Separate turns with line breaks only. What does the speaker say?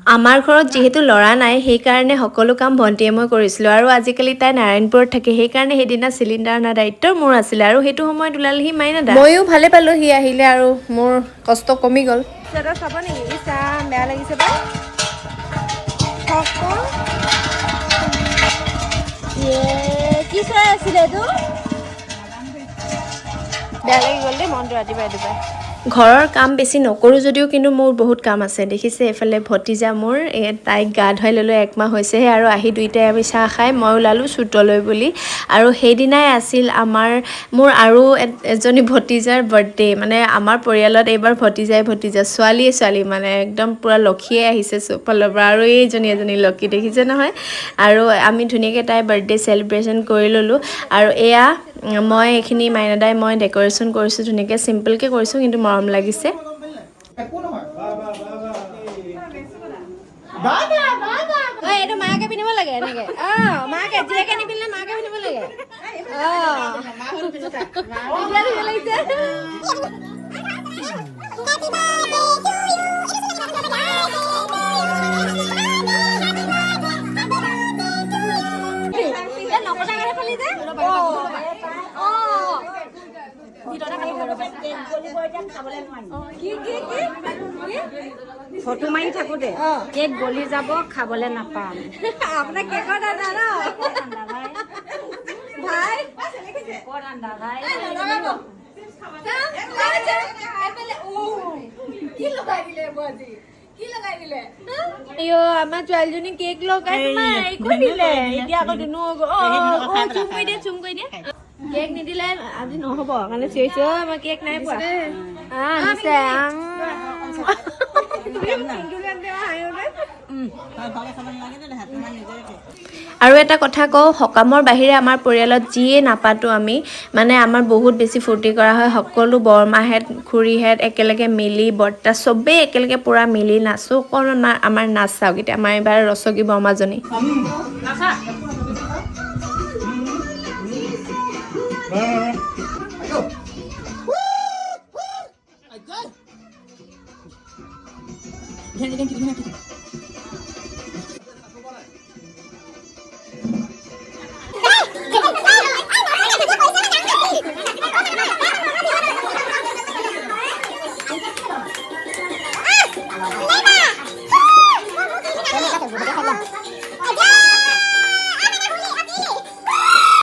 আমাৰ ঘৰত যিহেতু ল'ৰা নাই, সেইকাৰণে সকলো কাম ভণ্টিয়ে মই কৰিছিলোঁ। আৰু আজিকালি তাই নাৰায়ণপুৰত থাকে, সেইকাৰণে সেইদিনা চিলিণ্ডাৰ অনা দায়িত্ব মোৰ আছিলে। আৰু সেইটো সময়ত ওলালহি মাইনাদা। ময়ো ভালে পালোঁ সি আহিলে আৰু মোৰ কষ্ট কমি গ'ল।
চাব নেকি? ইচ্ছা বেয়া লাগিছে পাই। কি চৰাই আছিলে এইটো?
বেয়া লাগি গ'ল দেই মনটো ৰাতিপুৱাই ৰাতিপুৱাই। ঘৰৰ কাম বেছি নকৰোঁ যদিও কিন্তু মোৰ বহুত কাম আছে। দেখিছে, এইফালে ভতিজা মোৰ, এই তাইক গা ধুৱাই ল'লোঁ, একমাহ হৈছেহে। আৰু আহি দুইটাই আমি চাহ খাই মই ওলালোঁ চুটলৈ বুলি। আৰু সেইদিনাই আছিল আমাৰ মোৰ আৰু এজনী ভতিজাৰ বাৰ্থডে। মানে আমাৰ পৰিয়ালত এইবাৰ ভতিজাই ভতিজা, ছোৱালীয়ে ছোৱালী, মানে একদম পূৰা লক্ষীয়ে আহিছে চবফালৰ পৰা। আৰু এইজনী এজনী লক্ষী, দেখিছে নহয়? আৰু আমি ধুনীয়াকৈ তাইৰ বাৰ্থডে চেলিব্ৰেশ্যন কৰি ল'লোঁ। আৰু এয়া মই এইখিনি মাইনাদাই মই ডেক'ৰেশ্যন কৰিছোঁ, ধুনীয়াকৈ চিম্পলকৈ কৰিছোঁ, কিন্তু মৰম লাগিছে।
একো নহয়।
ঐ, এইটো মাকে পিন্ধিব লাগে এনেকে। অঁ, মাকে, জীয়েকে নিপিন্ধিলে মাকে পিন্ধিব লাগে। অঁ, এতিয়া ধুনীয়া লাগিছে। নকটাকে ফালি যে। অঁ, কি কি কি?
ফটো মাৰি থাকোতে কেক গলি যাব, খাবলৈ নাপাম।
আপোনাৰ কেকৰ দাদা ন ভাই? নলগাব। কি লগাই দিলে এইবোৰ আজি? কি লগাই দিলে? আইঅ, আমাৰ ছোৱালীজনী কেক লগাই তোমাৰ হেৰি কৰি দিলে। এতিয়া আকৌ দুনু অ অ চুম কৰি দিয়া, চুম কৰি দিয়া। কেক নিদিলে আজি নহ'ব কাৰণে চিঞৰিছে। অ, মই কেক নাই পোৱা। দিছে।
আৰু এটা কথা কওঁ, সকামৰ বাহিৰে আমাৰ পৰিয়ালত যিয়ে নাপাতোঁ আমি, মানে আমাৰ বহুত বেছি ফূৰ্তি কৰা হয়। সকলো বৰমাহেঁত, খুৰীহেঁত একেলগে মিলি, বৰ্তা চবেই একেলগে পূৰা মিলি নাচোঁ। অকণমান আমাৰ নাচ চাওক এতিয়া। আমাৰ এইবাৰ ৰচকী বৰমাজনী।